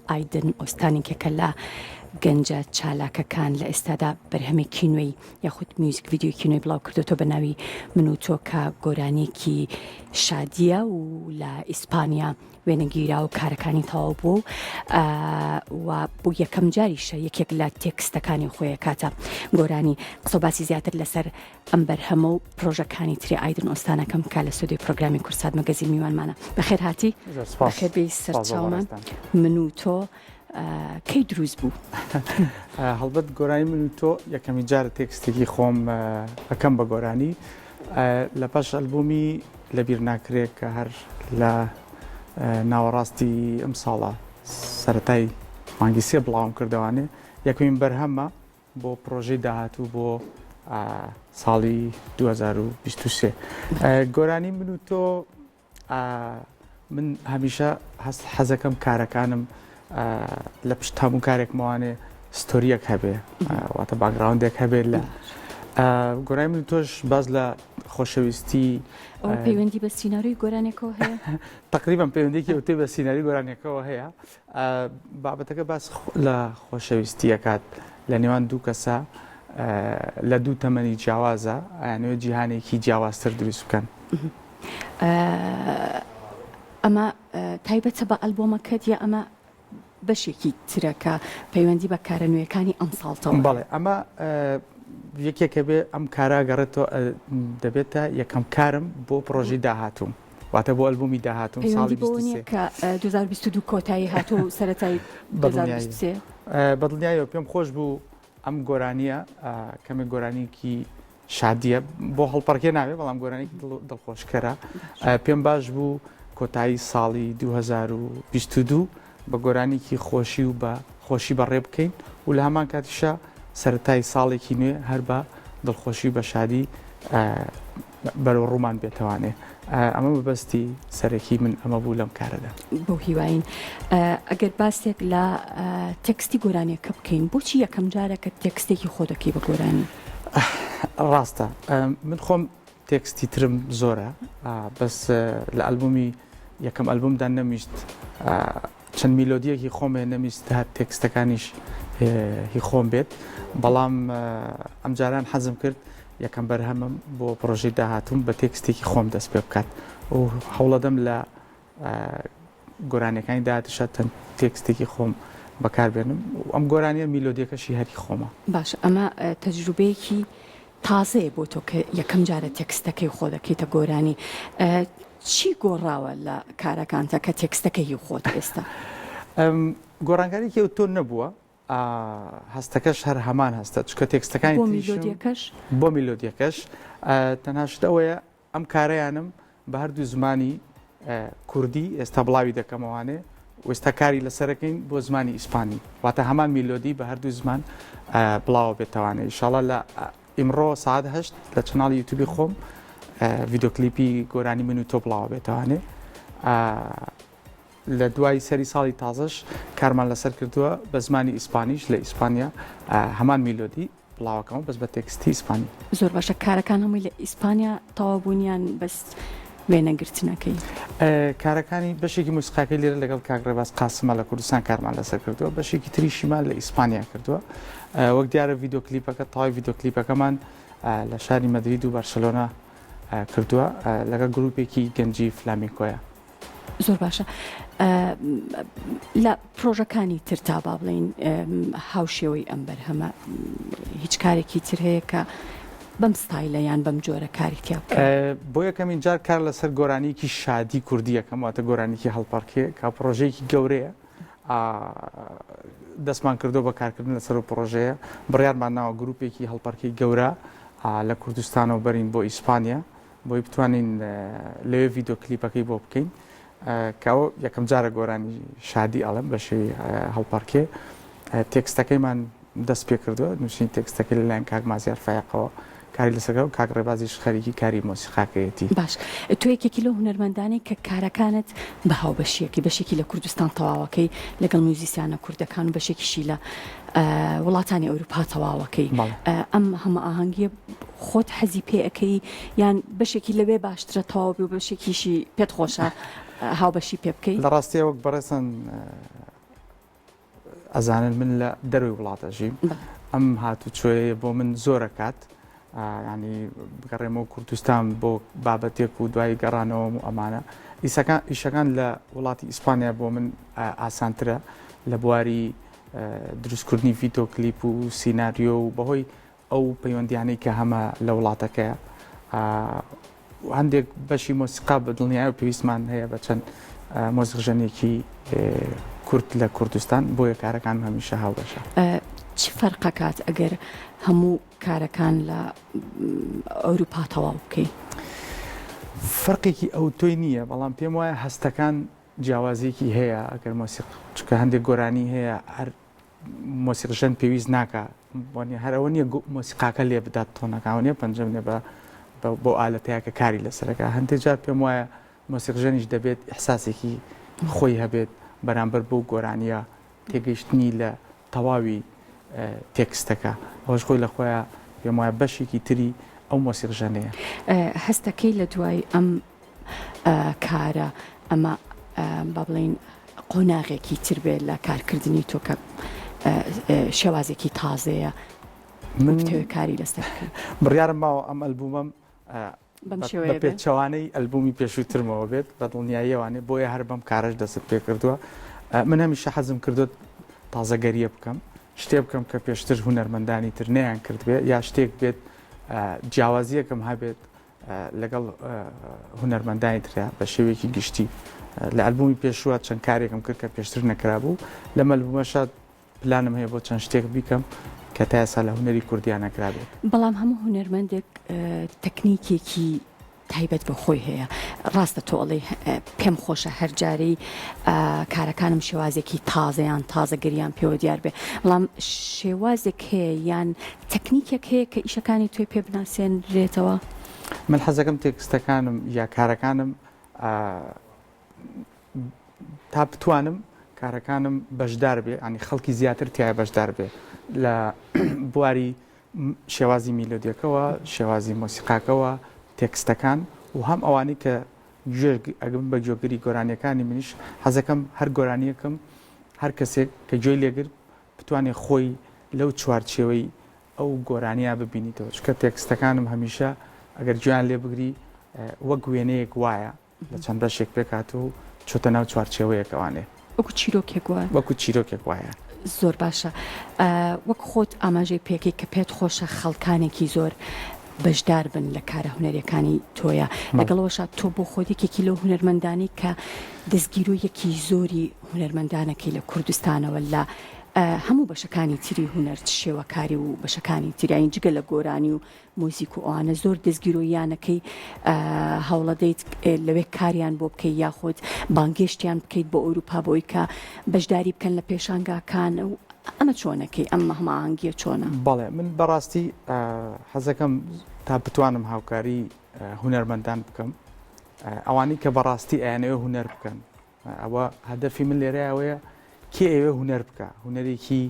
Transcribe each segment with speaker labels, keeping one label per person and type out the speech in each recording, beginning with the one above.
Speaker 1: ئایدن ئۆستان یەکێکە لە گەنجە چالاکەکان لە ئێستادا بەرهەمێکی نوێی یاخود میوزیک ڤیدیۆیەکی نوێی بڵاو کردوێتەوە بە ناوی من و تۆ کە گۆرانیەکی شادیە و لە ئیسپانیا وێنەگیرا و کارەکانی تەواو بوو و بۆ یەکەم جاریشە یەکێک لە تێکستەکانی خۆیە کاتە گۆرانی قسە باسی زیاتر لەسەر ئەم بەرهەمە و پرۆژەکانی تری ئایدن ئۆستانەکەم بکا لە ستۆدیۆی پرۆگرامی کوردسات مەگەزین میوانمانە. بەخێر هاتی.
Speaker 2: زۆر سپاس.
Speaker 1: بەخێر بێی سەرچاومان. من و تۆ کەی دروست بوو؟
Speaker 2: هەڵبەت گۆرانی من و تۆ یەکەمین جارە تێکستێکی خۆم ئەکەم بە گۆرانی لە پاش ئەلبومی لەبیر ناکرێ کە هەر لە ناوەڕاستی ئەم ساڵە سەرەتای مانگی سێ بڵاوم کردەوانێ یەکەمین بەرهەمە بۆ پڕۆژەی داهاتوو بۆ ساڵی 2023 گۆرانی من و تۆ من هەمیشە هەست حەزەکەم کارەکانم لە پشت هەموو کارێکمەوانێ ستۆریەک هەبێ واتە background ێک هەبێت لە گۆرانی من تۆش باز لە خۆشەویستی
Speaker 1: پەیوەندی بە سیناریۆی گۆرانێکەوە هەیە
Speaker 2: تقریبا پەیوەندێکی ئەوتێ بە سیناری گۆرانێکەوە هەیە بابەتەکە باس لە خۆشەویستی ئەکات لە نێوان دوو کەسە لە دوو تەمەنی جیاوازە ئەیانەوێت جیهانێکی جیاوازتر دروست بکەن.
Speaker 1: ئەمە تایبەتە بە ئەلبۆمەکەت یا ئەمە بەشێکی ترە کە پەیوەندی بە کارە نوێیەکانی ئەمساڵتەوە هەیە؟
Speaker 2: بەڵێ ئەمە یەکێکە بێ ئەم کارە گەڕێتەوە دەبێتە یەکەم کارم بۆ پڕۆژەی داهاتووم. واتە بۆ ئەلبومی داهاتووم
Speaker 1: ساڵی پەیوەندی بەوە نییە 23. کە 2022 کۆتایی هاتووە و سەرەتای
Speaker 2: بەدڵنیایی
Speaker 1: 2023؟
Speaker 2: بەدڵنیایەوە پێم خۆش بوو ئەم گۆرانییە کەمێک گۆرانییەکی شادییە بۆ هەڵپەڕکێ نابێ بەڵام گۆرانییەکی دڵخۆشکەرە پێم باش بوو کۆتایی ساڵی 2022 بە گۆرانییەکی خۆشی و بە خۆشی بەڕێ بکەین و لە هەمان کاتیشا سەرەتای ساڵێکی نوێ هەر بە دڵخۆشی و بە شادی بەرەو ڕوومان بێتەوانێ. ئەمە مەبەستی سەرەکی من ئەمە بوو لەم کارەدا.
Speaker 1: بەو هیواین. ئەگەر باسێک لە تێکستی گۆرانیەکە بکەین، بۆچی یەکەم جارە کە تێکستێکی خۆ دەکەی بە گۆرانی؟
Speaker 2: ڕاستە من خۆم تێکستی ترم زۆرە بەس لە ئەلبومی یەکەم ئەلبومدا نەمویست چەند میلۆدیەکی خۆم هەیە نەمویست هەر تێکستەکانیش هی خۆم بێت بەڵام ئەمجاران حەزم کرد یەکەم بەرهەمم بۆ پرۆژەی داهاتوم بە تێکستێکی خۆم دەست پێ بکات و هەوڵەدەم لە گۆرانیەکانی داهاتوشە تەن تێکستێکی خۆم بەکاربێنم و ئەم گۆرانیە میلۆدیەکەشی هەری خۆمە.
Speaker 1: باشە ئەمە تەجروبەیەکی تازەیە بۆ تۆ کە یەکەم جارە تێکستەکەی خۆ دەکەیتە گۆرانی چی گۆڕاوە لە کارەکانتا کە تێکستەکە هی خۆتە ئێستا؟
Speaker 2: گۆڕانکاریی ئەوتۆ نەبووە هەستەکەش هەر هەمان هەستە چونکە تێکستەکانی
Speaker 1: بۆ میلۆدیەکەش؟
Speaker 2: بۆ میلۆدیەکەش تەنها شت ئەوەیە ئەم کارەیانم بە هەردوو زمانی کوردی ئێستا بڵاوی دەکەمەوانێ و ئێستا کاری لەسەرەکەین بۆ زمانی ئیسپانی واتە هەمان میلۆدی بە هەردوو زمان بڵاوە بێتەوانێ ئیشاڵا لە ئیمڕۆ سعات هەشت لە channel ی یوتیوبی خۆم ڤیدۆ کلیپی گۆرانی من و تۆ بڵاوە بێتەوانێ لە دوای سەری ساڵی تازەش کارمان لەسەر کردووە بە زمانی ئیسپانیش لە ئیسپانیا هەمان میلۆدی بڵاوەکەمەوە بەس بە تێکستی ئیسپانی.
Speaker 1: زۆر باشە کارەکان هەمووی لە ئیسپانیا تەواو بوون یان بەس وێنەگرتنەکەی؟
Speaker 2: کارەکانی بەشێکی مۆسیقاکەی لێرە لەگەڵ کاک ڕێباز قاسمە لە کوردستان کارمان لەسەر کردووە بەشێکی تریشیمان لە ئیسپانیا کردووە وەک دیارە ڤیدۆ کلیپەکە تەواوی ڤیدۆ کلیپەکەمان لە شاری مەدرید و بەرشەلۆنە کردووە لەگەڵ گروپێکی گەنجی فلامینکۆیە.
Speaker 1: زۆر باشە لە پرۆژەکانی تر تا با بڵین هاوشێوەی ئەم بەرهەمە هیچ کارێکی تر هەیە کە بەم ستایلە یان بەم جۆرە کاری تیا بکەن؟
Speaker 2: بۆ یەکەمین جار کار لەسەر گۆرانیەکی شادی کوردی ئەکەم واتە گۆرانیکی هەڵپەڕکێ کە پڕۆژەیەکی گەورەیە دەستمان کردو بە کارکردن لەسەر و پڕۆژەیە بڕیارمان ناوە گروپێکی هەڵپەڕکێی گەورە لە کوردستانەوە بەرین بۆ ئیسپانیا بۆی بتوانین لەوێ ڤیدۆ کلیپەکەی بۆ بکەین کە ئەوە یەکەم جارە گۆرانی شادی ئەڵێم بە شێوی هەڵپەڕکێ تێکستەکەیمان دەست پێ کردووە نووسین تێکستەکەی لەلایەن کاک مازیار فایەقەوە کاری لەسەر و کاک ڕێبازیش خەریکی کاری مۆسیقاکەیەتی.
Speaker 1: باش تۆ یەکێکی لەو هونەرمەندانەی کە کارەکانت بە هاوبەشیەکەی بەشێکی لە کوردستان تەواوەکەی لەگەڵ میوزیسیانە کوردەکان و بەشێکیشی لە وڵاتانی ئەوروپا تەواوەکەی ئەم هەمەئاهەنگیە خۆت حەزی پێ ئەکەی یان بەشێکی لەوێ باشترە تەواو بێ و بەشێکیشی پێت خۆشە هاوبەشی پێ بکەی؟
Speaker 2: لە ڕاستیا وەک بەڕێزتان. ئەزانن من لە دەروی وڵات ئەژیم ئەم هاتوچۆیە بۆ من زۆرە کات ینی بگەڕێمەوە کوردستان بۆ بابەتێک و دوایی گەڕانەوەم و ئەمانە ئیسەکان ئیشەکان لە وڵاتی ئیسپانیا بۆ من ئاسانترە لە بواری دروستکردنی ڤیدۆ کلیپ و سیناریۆ و بەهۆی ئەو پەیوەندیانەی کە هەمە لە وڵاتەکەیە هەندێک بەشی مۆسیقا بە دڵنیایەوە پێویستمان هەیە بە چەند مۆزیکژەنێکی کورد لە کوردستان بۆیە کارەکانم هەمیشە هاوبەشە.
Speaker 1: چ فەرقەکات ئەگەر هەموو کارەکان لە ئەوروپا تەواو بکەی؟
Speaker 2: فەرقێکی ئەوتۆی نییە، بەڵام پێم وایە هەستەکان جیاوازییەکی هەیە ئەگەر مۆسیق چونکە هەندێک گۆرانی هەیە هەر مۆسیقژەن پێویست ناکا وانە هەر ئەوە نییە مۆسیقاکە لێ بدات تۆنەکان نیە پەنجەم نیە بە بۆ ئالەتەیە کە کاری لەسەرەکە هەندێک جار پێم وایە مۆسیقژەنیش دەبێت ئیحساسێکی خۆی هەبێت بەرامبەر بۆ گۆرانیە تێگەیشتنی لە تەواوی تێکستەکە ئەوەش خۆی لە خۆیان پێم وایە بەشێکی تری ئەو مۆسیقژەنەیە.
Speaker 1: هەستەکەی لە دوای ئەم کارە ئەمە با بڵێین قۆناغێکی تر بێت لە کارکردنی تۆ کە شێوازێکی تازەیە من بتەوێت کاری لەسەر بکەی؟
Speaker 2: بڕیارم ماوە ئەم ئەلبوومەم
Speaker 1: بەم شێوەیە
Speaker 2: بە پێچەوانەی ئەلبوومی پێشووترمەوە بێت بە دڵنیاییەوانێ بۆیە هەر بەم کارەش دەستت پێ کردووە من هەمیشە حەزم کردوت تازەگەریە بکەم شتێ بکەم کە پێشتر هونەرمەندانی تر نەیان کردبێ یا شتێک بێت جیاوازیەکەم هەبێت لەگەڵ هونەرمەندانی ترە بە شێوەیەکی گشتی لە ئەلبومی پێشووە چەند کارێکم کرد کە پێشتر نەکرابوو لەم ئەلبومەشا پلانم هەیە بۆ چەند شتێک بیکەم کە تا ئێستا لە هونەری کوردیا نەکرابێت.
Speaker 1: بەڵام هەموو هونەرمەندێک تەکنیکێکی تایبەت بە خۆی هەیە ڕاستە تۆ ئەڵێی پێم خۆشە هەر جارەی کارەکانم شێوازێکی تازە یان تازەگەریان پێوە دیار بێ بەڵام شێوازێک هەیە یان تەکنیکێک هەیە کە ئیشەکانی تۆی پێ بناسێنرێتەوە؟
Speaker 2: من حەزەکەم تێکستەکانم یا کارەکانم تا بتوانم کارەکانم بەشدار بێ ینی خەڵکی زیاتر تایە بەشدار بێ لە بواری شێوازی میلۆدیەکەوە شێوازی مۆسیقاکەوە تێکستەکان و هەم ئەوانەی کە گوێ ئەگم بە گوێگری گۆرانیەکانی منیش حەزەکەم هەر گۆرانیەکەم هەر کەسێک کە گوێی لێگرت بتوانێت خۆی لەو چوارچێوەی ئەو گۆرانیە ببینیتەوە چونکە تێکستەکانم هەمیشە ئەگەر گوێیان لێ بگری وەک وێنەیەک وایە لە چەند بەشێک پێکهاتووە و چۆتە ناو چوارچێوەیەکەوانێ.
Speaker 1: وەکو چیرۆکێک وایە.
Speaker 2: وەکو چیرۆکێک وایە.
Speaker 1: زۆر باشە وەک خۆت ئاماژەی پێکەی کە پێت خۆشە خەڵکانێکی زۆر بەشدار بن لە کارە هونەریەکانی تۆیە لەگەڵەوەشا تۆ بۆ خۆت یەکێکی لەو هونەرمەندانەی کە دەستگیرۆیەکی زۆری هونەرمەندانەکەی لە کوردستانەوە لە هەموو بەشەکانی تری هونەر چ شێوەکاری و بەشەکانی تریانی جگە لە گۆرانی و موزیک و ئەوانە زۆر دەستگیرۆییانەکەی هەوڵەدەیت لەوێ کاریان بۆ بکەیت یاخود بانگێشتیان بکەیت بۆ ئەوروپا بۆی کە بەشداری بکەن لە پێشانگاکان و ئەمە چۆنەکەی ئەم هەماهەنگیە چۆنە؟
Speaker 2: بەڵێ من بەڕاستی حەزەکەم تا بتوانم هاوکاری هونەرمەندان بکەم ئەوانەی کە بەڕاستی ئەیانەوێ هونەر بکەن ئەوە هەدەفی من لێرە ئەوەیە کێ ئەوێ هونەر بکە هونەرێکی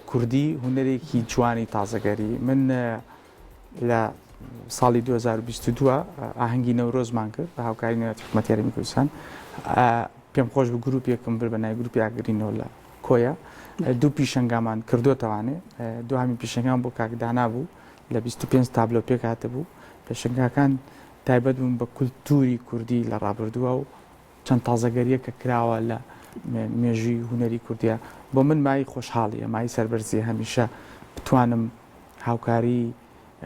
Speaker 2: کوردی هونەرێکی جوانی تازەگەری من لە ساڵی 2022 ئاهەنگی نەورۆزمان کرد بە هاوکاری نوێت حکومەتی هەرێمی کوردستان پێم خۆش بوو گروپێکم بر بە ناوی گروپی ئاگرینەوە لە کۆیە دوو پیشەنگامان کردوتەوانێ دوهامی پیشەنگان بۆ کاکدانا بوو لە 25 تابلۆ پێک هاتبوو پێشنگاکان تایبەت بوون بە کولتووری کوردی لە ڕابردووە و چەند تازەگەرییەک کە کراوە لە مێژووی هونەری کوردیە بۆ من مایەی خۆشحاڵیە مایەی سەربەرزیە هەمیشە بتوانم هاوکاری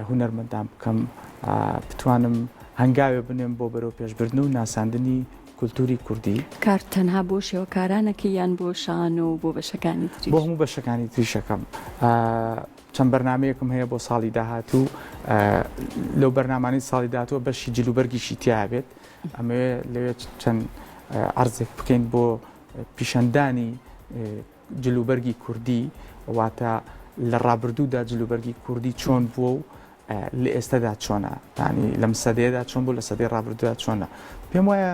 Speaker 2: هونەرمەندان بکەم بتوانم هەنگاوێ بنێم بۆ بەرەو پێشبردن و ناساندنی کولتوری کوردی.
Speaker 1: کار تەنها بۆ شێوەکارانەکەی یان بۆ شانۆ و بۆ بەشەکانی تریش؟
Speaker 2: بۆ هەموو بەشەکانی تریشەکەم. چەند بەرنامەیەکم هەیە بۆ ساڵی داهاتوو لەو بەرنامانەی ساڵی داهاتووە بەشی جلوبەرگیشی تیا بێت ئەمەوێ لەوێ چەند عەرزێک بکەین بۆ پیشاندانی جلوبەرگی کوردی واتە لە ڕابردوودا جلوبەرگی کوردی چۆن بووە و لە ئێستادا چۆنە ینی لەم سەدەیەدا چۆن بوو لە سەدەی ڕابردوودا چۆنە پێم وایە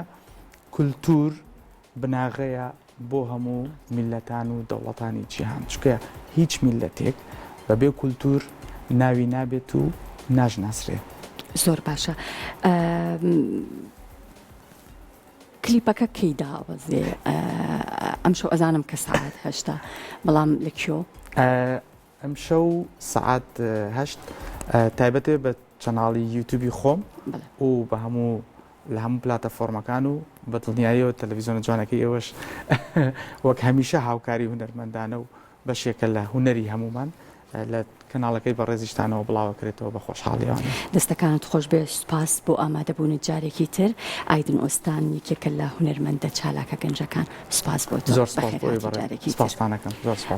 Speaker 2: کولتور بناغەیە بۆ هەموو میللەتان و دەوڵەتانی جیهان، چونکە هیچ میللەتێک بەبێ کولتوور ناوی نابێت و ناشناسرێ.
Speaker 1: زۆر باشە. کلیپەکە کەی داوەزێ ئەمشەو ئەزانم کە سەعات هەشتا بەڵام لە کوێ؟
Speaker 2: ئەمشەو سەعات هەشت تایبەتێ بە channel ی یوتیوبی خۆم و بە هەموو لە هەموو پلاتەفۆرمەکان و بە دڵنیاییەوە تەلەڤیزیۆنە جوانەکەی ئێوەش وەک هەمیشە هاوکاری هونەرمەندانە و بەشێکە لە هونەری هەموومان لە کەناڵەکەی بەڕێزیشتانەوە بڵاوەکرێتەوە بە خۆشحاڵیەوانە.
Speaker 1: دەستەکانت خۆشبێ سوپاس بۆ ئامادەبوونت جارێکی تر ئایدن ئۆستان یەکێکە لە هونەرمەندە چالاکە گەنجەکان سوپاس بۆ تۆ
Speaker 2: زۆر سوپاس بۆ
Speaker 1: بەخێرهاتی
Speaker 2: بەڕێز
Speaker 1: جارێکی تر.
Speaker 2: سوپاستان ئەکەم زۆر سوپاس.